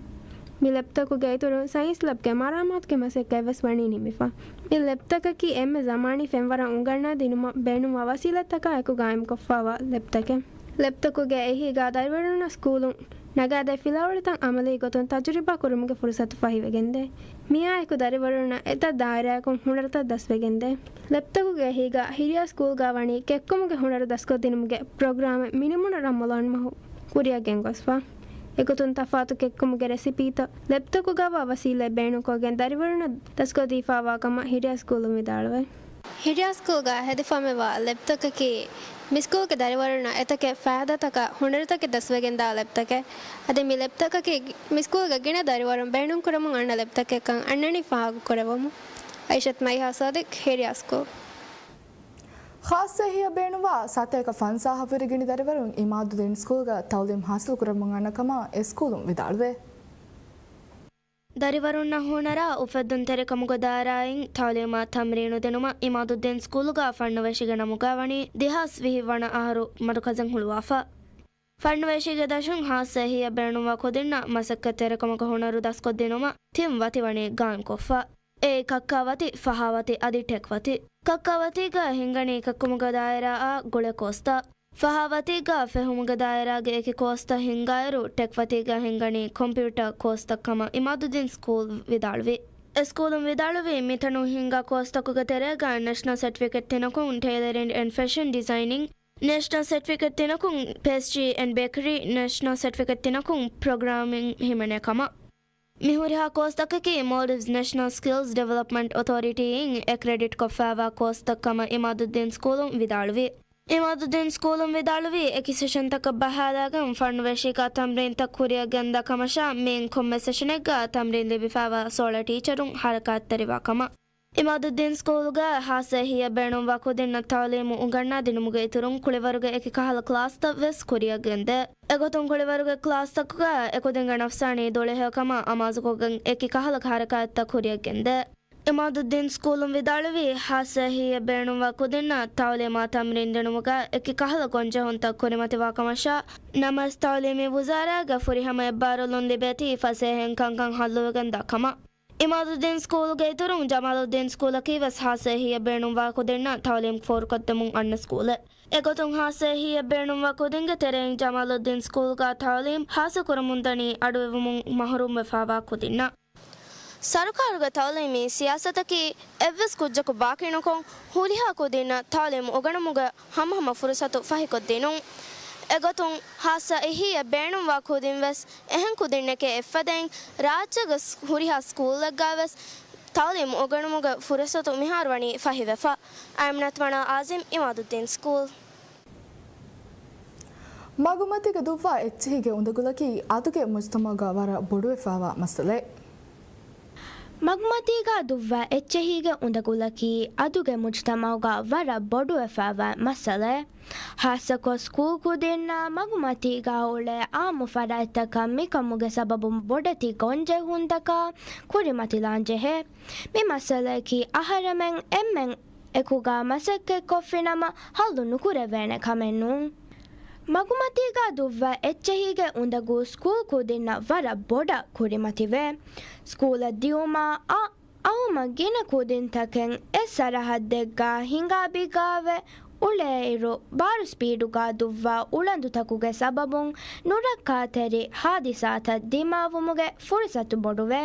މި ލެބްތަކުގެ އިތުރުން ސައިންސް ލެބްގެ މަރާމާތުގެ މަސައްކަތްވެސް ވަނީ ނިމިފަ. މި ލެބްތަކަކީ އެންމެ ޒަމާނީ ފެންވަރަށް އުނގަންނާދިނުމަށް ބޭނުންވާ ވަސީލަތްތަކާ އެކު ގާއިމްކޮށްފައިވާ ލެބްތަކެއް. ލެބްތަކުގެ އެހީގަ ދަރިވަރުންނަށް ސްކޫލުން ނަގާދޭ ފިލާވަޅުތައް އަމަލީ ގޮތުން ތަޖުރިބާ ކުރުމުގެ ފުރުސަތު ފަހިވެގެންދޭ. މިއާއެކު ދަރިވަރުންނަށް އެތައް ދާއިރާއަކުން ހުނަރުތައް ދަސްވެގެންދޭ. ލެބްތަކުގެ އެހީގަ ހިރިޔާ ސްކޫލްގަ ވަނީ ކެއްކުމުގެ ހުނަރު ދަސްކޮށްދިނުމުގެ ޕްރޮގްރާމެއް މިނިމުނު ރަމަޟާން މަހު ކުރިއަށް ގެންގޮސްފަ. އެގޮތުން ތަފާތު ކެއްކުމުގެ ރެސިޕީތައް ލެބްތަކުގައިވާ ވަސީލަތް ބޭނުންކޮށްގެން ދަރިވަރުންނަށް ދަސްކޮށްދީފައިވާ ކަމަށް ހިރިޔާ ސްކޫލުން ވިދާޅުވޭ. ހިރިޔާ ސްކޫލްގަ ހެދިފައިވާ ލެބްތަކަކީ މި ސްކޫލްގެ ދަރިވަރުންނަށް އެތަކެއް ފައިދާތަކާ ހުނަރުތަކެއް ދަސްވެގެންދާ ލެބްތަކެއް. އަދި މި ލެބްތަކަކީ މި ސްކޫލްގެ ގިނަ ދަރިވަރުން ބޭނުންކުރަމުން އަންނަ ލެބްތަކެއްކަން އަންނަނީ ފާހަގަކުރެއްވުމުން. އައިޝަތް މައިހާ ސާދިޤް، ހިރިޔާ ސްކޫލް. ޚާއްޞަ އެހީއަށް ބޭނުންވާ ސަތޭކަ ފަންސާހަށް ވުރެ ގިނަ ދަރިވަރުން އިމާދުއްދީން ސްކޫލްގަ ތައުލީމް ހާސިލްކުރަމުން އަންނަ ކަމަށް އެ ސްކޫލުން ވިދާޅުވޭ. ދަރިވަރުންނަށް ހުނަރާ އުފެއްދުންތެރިކަމުގެ ދާއިރާއިން ތައުލީމާ ތަމްރީނު ދިނުމަށް އިމާދުއްދީން ސްކޫލުގަ ފަންނުވެށިގެ ނަމުގަ ވަނީ ދެހާސް ވިހި ވަނަ އަހަރު މަރުކަޒެއް ހުޅުވާފަ. ފަންނުވެށިގެ ދަށުން ޚާއްޞަ އެހީއަށް ބޭނުންވާ ކުދިންނަށް މަސައްކަތްތެރިކަމުގެ ހުނަރު ދަސްކޮށްދިނުމަށް ތިން ވަތި ވަނީ ގާއިމްކޮށްފަ. އެއީ ކައްކާވަތި، ފަހާވަތި އަދި ޓެކްވަތި. ކައްކާވަތީގަ ހިންގަނީ ކެއްކުމުގެ ދާއިރާއާ ގުޅޭ ކޯސްތައް. ފަހާވަތީގަ ފެހުމުގެ ދާއިރާގެ އެކި ކޯސްތައް ހިންގާއިރު، ޓެކްވަތީގަ ހިންގަނީ ކޮމްޕިއުޓަރ ކޯސްތައް ކަމަށް އިމާދުއްދީން ސްކޫލް ވިދާޅުވި. އެ ސްކޫލުން ވިދާޅުވީ، މިތަނުން ހިންގާ ކޯސްތަކުގެ ތެރޭގަ ނެޝަނަލް ސެޓްފިކެޓް ތިނަކުން ޓެއިލަރިން އެންޑް ފެޝަން ޑިޒައިނިން، ނެޝަނަލް ސެޓްފިކެޓް ތިނަކުން ޕޭސްޓްރީ އެންޑް ބޭކަރީ، ނެޝަނަލް ސެޓްފިކެޓް ތިނަކުން ޕްރޮގްރާމިން ހިމެނޭ ކަމަށް. މި ހުރިހާ ކޯސްތަކަކީ މޯލްޑިވްސް ނެޝަނަލް ސްކިލްސް ޑިވެލޮޕްމަންޓް އޮތޯރިޓީއިން އެކްރެޑިޓްކޮށްފައިވާ ކޯސްތައް ކަމަށް އިމާދުއްދީން ސްކޫލުން ވިދާޅުވި. އިމާދުއްދީން ސްކޫލުން ވިދާޅުވީ، އެކި ސެޝަންތަކަށް ބަހާލާގެން ފަންނުވެށިގަ ތަމްރީންތައް ކުރިއަށް ގެންދާ ކަމަށާ، މިއިން ކޮންމެ ސެޝަނެއްގަ ތަމްރީން ލިބިފައިވާ ސޯޅަ ޓީޗަރުން ހަރަކާތްތެރިވާ ކަމަށް. އިމާދުއްދީން ސްކޫލުގަ ޚާއްޞަ އެހީއަށް ބޭނުންވާ ކުދިންނަށް ތައުލީމު އުނގަންނާދިނުމުގެ އިތުރުން ކުޅިވަރުގެ އެކި ކަހަލަ ކްލާސްތައް ވެސް ކުރިއަށް ގެންދޭ. އެގޮތުން ކުޅިވަރުގެ ކްލާސްތަކުގަ އެކުދިންގެ ނަފްސާނީ ދުޅަހެޔޮކަމާ އަމާޒުކޮށްގެން އެކި ކަހަލަ ހަރަކާތްތައް ކުރިއަށް ގެންދޭ. އިމާދުއްދީން ސްކޫލުން ވިދާޅުވީ، ޚާއްޞަ އެހީއަށް ބޭނުންވާ ކުދިންނަށް ތައުލީމާ ތަމްރީން ދިނުމުގަ އެކި ކަހަލަ ގޮންޖެހުންތައް ކުރިމަތިވާ ކަމަށާ، ނަމަވެސް ތައުލީމީ ވުޒާރާގެ ފުރިހަމަ އެއްބާރުލުން ލިބޭތީ ފަސޭހައިން ކަންކަން ހައްލުވެގެންދާ ކަމަށް. އިމާދުއްދީން ސްކޫލުގެ އިތުރުން ޖަމާލުއްދީން ސްކޫލަކީ ވެސް ޚާއްޞަ އެހީއަށް ބޭނުންވާ ކުދިންނަށް ތައުލީމް ފޯރުކޮށްދެމުން އަންނަ ސްކޫލެއް. އެގޮތުން ޚާއްޞަ އެހީއަށް ބޭނުންވާ ކުދިންގެ ތެރެއިން ޖަމާލުއްދީން ސްކޫލްގަ ތައުލީމް ހާސިލްކުރަމުންދަނީ އަޑުއިވުމުން މަޙްރޫމްވެފައިވާ ކުދިންނަށް. ސަރުކާރުގެ ތައުލީމީ ސިޔާސަތަކީ އެއްވެސް ކުއްޖަކު ބާކީނުކޮށް، ހުރިހާ ކުދިންނަށް ތައުލީމް އުގަނުމުގެ ހަމަހަމަ ފުރުސަތު ފަހިކޮށްދިނުން. އެގޮތުން ޚާއްޞަ އެހީއަށް ބޭނުންވާ ކުދިން ވެސް އެހެން ކުދިންނެކޭ އެއްފަދައިން، ރާއްޖޭގެ ހުރިހާ ސްކޫލްއެއްގަ ވެސް ތައުލީމް އުގަނުމުގެ ފުރުސަތު މިހާރު ވަނީ ފަހިވެފަ. އައިމްނަތް މަނާ އާޒިމް، އިމާދުއްދީން ސްކޫލް. މަގުމަތީގަ ދުއްވާ އެއްޗެހީގެ އުނދަގުލަކީ އަދުގެ މުޖުތަމަޢުގަ ވަރަށް ބޮޑުވެފައިވާ މައްސަލައެއް. މަގުމަތީގަ ދުއްވާ އެއްޗެހީގެ އުނދަގުލަކީ އަދުގެ މުޖުތަމަޢުގަ ވަރަށް ބޮޑުވެފައިވާ މައްސަލައެއް. ޚާއްޞަކޮށް ސްކޫލް ކުދިންނަށް މަގުމަތީގަ އުޅޭ އާއްމު ފަރާތްތަކަށް މިކަމުގެ ސަބަބުން ބޮޑެތި ގޮންޖެހުންތަކާ ކުރިމަތިލާންޖެހޭ. މި މައްސަލައަކީ އަހަރެމެން އެންމެން އެކުގަ މަސައްކަތްކޮށްފިނަމަ ހައްލު ނުކުރެވޭނެ ކަމެއް ނޫން. މަގުމަތީގަ ދުއްވާ އެއްޗެހީގެ އުނދަގޫ ސްކޫލް ކުދިންނަށް ވަރަށް ބޮޑަށް ކުރިމަތިވޭ. ސްކޫލަށް ދިއުމާ އަ، އައުމަށް ގިނަ ކުދިންތަކެއް އެއް ސަރަހައްދެއްގަ ހިނގާބިގާވެ އުޅޭއިރު ބާރު ސްޕީޑުގަ ދުއްވާ އުޅަނދުތަކުގެ ސަބަބުން ނުރައްކާތެރި ހާދިސާތައް ދިމާވުމުގެ ފުރުސަތު ބޮޑުވޭ.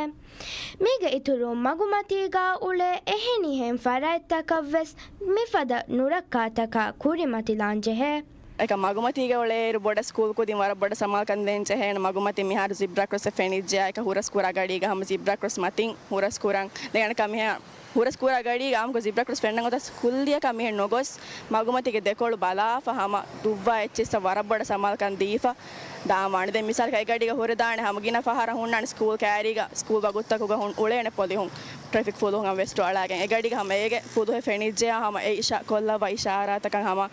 މީގެ އިތުރުން މަގުމަތީގަ އުޅޭ އެހެނިހެން ފަރާތްތަކަށްވެސް މިފަދަ ނުރައްކާތަކާ ކުރިމަތިލާން ޖެހޭ. އެކަ މަގުމަތީގަ އުޅޭއިރު ބޮޑަށް ސްކޫލް ކުދިން ވަރަށް ބޮޑަށް ސަމާލުކަން ދޭން ޖެހޭނެ. މަގުމަތިން މިހާރު ޒިބްރާ ކްރޮސްއެއް ފެނިއްޖެޔާ، އެކަ ހުރަސް ކުރާ ގަޑީގަ ހަމަ ޒިބްރާ ކްރޮސް މަތިން ހުރަސް ކުރަން. ދެން އަނެކަ މިހާ ހުރަސް ކުރާ ގަޑީގަ އާއްމުކޮށް ޒިބްރާ ކްރޮސް ފެންނަން ގޮތަށް ކުއްލިއަކަށް މިހެން ނުގޮސް، މަގުމަތީގެ ދެކޮޅު ބަލާފަ ހަމަ ދުއްވާ އެއްޗިއްސަށް ވަރަށް ބޮޑަށް ސަމާލުކަން ދީފަ ދާން ވާނެ. ދެން މިސާލަކަށް އެ ގަޑީގަ ހުރެދާނެ ހަމަ ގިނަ ފަހަރަށް ހުންނާނެ ސްކޫލް ކައިރީގަ، ސްކޫލް ވަގުތުތަކުގަ ހުން އުޅޭނެ ޕޮލިހުން، ޓްރެފިކް ފުލުހުން ވެސްޓު އަޅާގެން އެ ގަޑީގަ ހަމަ އޭގެ ފުލުހެއް ފެނިއްޖެޔާ ހަމަ އެ އިޝާ ކޮށްލައްވާ އިޝާރާތަކަށް ހަމަ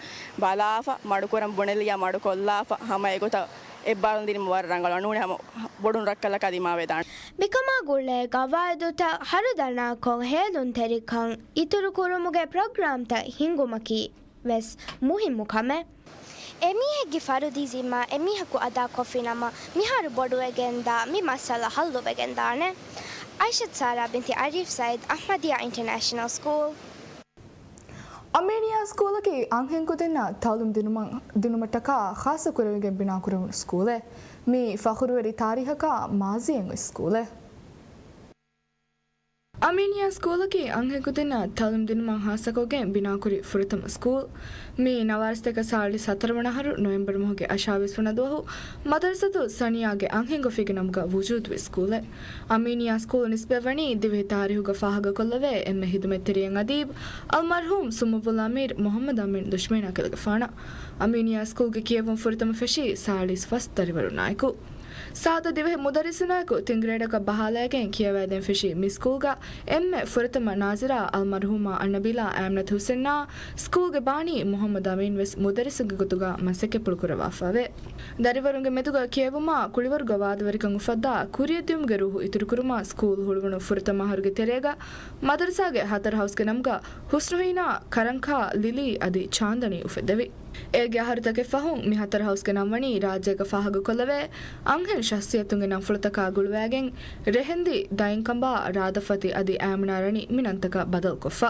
ބަލާފަ، މަޑުކުރަން ބުނެލިޔާ މަޑުކޮށްލާފަ، ހަމަ އެގޮތަށް އެއްބާރުލުން ދިނުމަށް ވަރަށް ރަނގަޅު. ނޫނީ ހަމަ ބޮޑު ނުރައްކަލަކާ ދިމާވެދާނެ. މިކަމާ ގުޅޭ ގަވާއިދުތައް ހަރުދަނާކޮށް ހޭލުންތެރިކަން އިތުރުކުރުމުގެ ޕްރޮގްރާމްތައް ހިންގުމަކީ ވެސް މުހިއްމު ކަމެއް. އެމީހެއްގެ ފަރުދީ ޒިންމާ އެމީހަކު އަދާކޮށްފިނަމަ، މިހާރު ބޮޑުވެގެންދާ މި މައްސަލަ ހައްލުވެގެންދާނެ. އައިޝަތު ސާރާ ބިންތި އަރީފް ސައީދު، އަޙްމަދިއްޔާ އިންޓަރނޭޝަނަލް ސްކޫލް. އަމީނިއްޔާ ސްކޫލަކީ އަންހެންކުދިންނަށް ތައުލީމް ދިނުމަށް، ދިނުމަށްޓަކާ ޚާއްޞަކުރެވިގެން ބިނާކުރެވުނު ސްކޫލެއް. މީ ފަޚުރުވެރި ތާރީހަކާ މާޒީއެއް އޮތް ސްކޫލެއް. އަމީނިއްޔާ ސްކޫލަކީ އަންހެންކުދިންނަށް ތައުލީމް ދިނުމަށް ޚާއްޞަކޮށްގެން ބިނާކުރި ފުރަތަމަ ސްކޫލް. މީ ނަވާރަސަތޭކަ ސާޅީސް ހަތަރު ވަނަ އަހަރު ނޮވެމްބަރު މަހުގެ އަށާވީސް ވަނަ ދުވަހު މަދަރުސަތު ސަނިޔާގެ އަންހެން ގޮފީގެ ނަމުގަ ވުޖޫދުވި ސްކޫލެއް. އަމީނިއްޔާ ސްކޫލް ނިސްބަތްވަނީ ދިވެހި ތާރީހުގަ ފާހަގަކޮށްލެވޭ އެންމެ ހިދުމަތްތެރިއެއް އަދީބް އަލްމަރްޙޫމް ސުމުއްވުލް އަމީރް މުޙައްމަދު އަމީން ދުޝްމޭނާ ކަލޭގެފާނަށް. އަމީނިއްޔާ ސްކޫލްގެ ކިޔެވުން ފުރަތަމަ ފެށީ ސާޅީސް ފަސް ދަރިވަރުންނާއެކު. ސާދަ ދިވެހި މުދައްރިސުންނާއެކު ތިން ގްރޭޑަކަށް ބަހާލައިގެން ކިޔަވައިދޭން ފެށި މި ސްކޫލްގަ އެންމެ ފުރަތަމަ ނާޒިރާ އަލްމަރްޙޫމާ އަންނަބީލާ އައިމްނަތު ޙުސެންއާ ސްކޫލްގެ ބާނީ މުޙައްމަދު އަމީން ވެސް މުދައްރިސުންގެ ގޮތުގަ މަސައްކަތްޕުޅު ކުރައްވާފައެވެ. ދަރިވަރުންގެ މެދުގަ ކިޔެވުމާ ކުޅިވަރުގަ ވާދަވެރިކަން އުފައްދާ ކުރިއަށް ދިއުމުގެ ރޫޙު އިތުރުކުރުމަށް ސްކޫލް ހުޅުވުނު ފުރަތަމަ އަހަރުގެ ތެރޭގަ މަދަރުސާގެ ހަތަރު ހައުސްގެ ނަމުގަ ޙުސްނުހީނާ، ކަރަންކާ، ލިލީ އަދި ޗާންދަނީ އުފެއްދެވި. އޭގެ އަހަރުތަކެއް ފަހުން މި ހަތަރު ހައުސްގެ ނަން ވަނީ ރާއްޖޭގަ ފާހަގަކޮށްލެވޭ އަންހެން ޝަޚްޞިއްޔަތުންގެ ނަންފުޅުތަކާ ގުޅުވައިގެން، ރެހެންދި، ދައިންކަނބާ، ރާދަފަތި އަދި އައިމްނާ ރަނި މި ނަންތަކަށް ބަދަލުކޮށްފަ.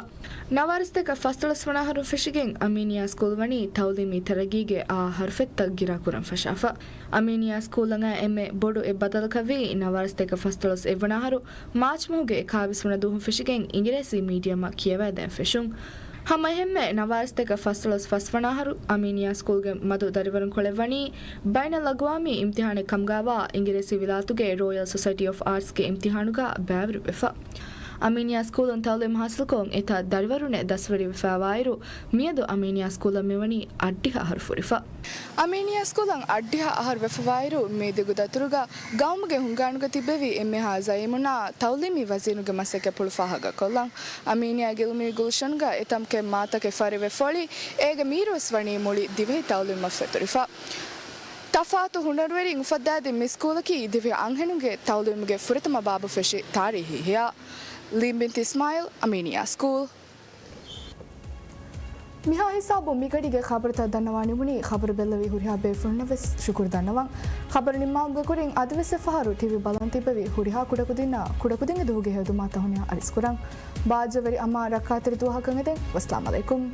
ނަވާރަސަތޭކަ ފަސްދޮޅަސް ވަނަ އަހަރުން ފެށިގެން އަމީނިއްޔާ ސްކޫލް ވަނީ ތައުލީމީ ތަރައްގީގެ އާ ހަރުފެއްތައް ގިރާކުރަން ފަށާފަ. އަމީނިއްޔާ ސްކޫލްއަށް އައި އެންމެ ބޮޑު އެއް ބަދަލަކަށްވީ ނަވާރަސަތޭކަ ފަސްދޮޅަސް އެއްވަނަ އަހަރު މާޗް މަހުގެ އެކާވީސް ވަނަ ދުވަހުން ފެށިގެން އިނގިރޭސި މީޑިއަމަށް ކިޔަވައިދޭން ފެށުން. ހަމައެހެންމެ ނަވާރަސަތޭކަ ފަސްދޮޅަސް ފަސް ވަނަ އަހަރު އަމީނިއްޔާ ސްކޫލްގެ މަދު ދަރިވަރުންކޮޅެއް ވަނީ ބައިނަލްއަގްވާމީ އިމްތިޙާނެއް ކަމުގައިވާ އިނގިރޭސި ވިލާތުގެ ރޯޔަލް ސޮސައިޓީ އޮފް އާޓްސްގެ އިމްތިޙާނުގަ ބައިވެރިވެފަ. އަމީނިއްޔާ ސްކޫލުން ތައުލީމް ހާސިލްކޮށް އެތައް ދަރިވަރުންނެއް ދަސްވެރިވެފައިވާއިރު، މިއަދު އަމީނިއްޔާ ސްކޫލަށް މިވަނީ އަށްޑިހަ އަހަރު ފުރިފަ. އަމީނިއްޔާ ސްކޫލަށް އަށްޑިހަ އަހަރު ވެފަވާއިރު، މި ދިގު ދަތުރުގަ ގައުމުގެ ހުންގާނުގަ ތިއްބެވި އެންމެހާ ޒައީމުންނާ ތައުލީމީ ވަޒީރުގެ މަސައްކަތްޕުޅު ފާހަގަކޮށްލަން. އަމީނިއްޔާގެ އިލްމީ ގުލްޝަންގަ އެތަން ކެމްޕް މާތަކެއް ފަރިވެ ފޮޅި، އޭގެ މީރުވެސް ވަނީ މުޅި ދިވެހި ތައުލީމަށް ފެތުރިފަ. ތަފާތު ހުނަރުވެރިން އުފައްދާދިން މި ސްކޫލަކީ ދިވެހި އަންހެނުންގެ ތައުލީމުގެ ފުރަތަމަ ބާބު ފެށި ތާރީހީ ހިޔާ. ލީމް ބިންތި އިސްމާއިލް، އަމީނިއްޔާ ސްކޫލް. މިހާ ހިސާބުން މިގަޑީގެ ޚަބަރުތައް ދަންނަވާ ނިމުނީ. ޚަބަރު ބެއްލެވި ހުރިހާ ބޭފުޅުންނަށް ވެސް ޝުކުރު ދަންނަވަން. ޚަބަރު ނިންމާލުމުގެ ކުރިން އަދިވެސް އެއްފަހަރު ޓީވީ ބަލަން ތިއްބެވި ހުރިހާ ކުޑަކުދިންނަށް ކުޑަކުދިންގެ ދުވަހުގެ ހެޔޮދުމާ ތަހުނިޔާ އަރިސްކުރަން. ބާއްޖަވެރި އަމާ ރައްކާތެރި ދުވަހަކަށް އެދެން. ވައްސަލާމް އަލައިކުމް.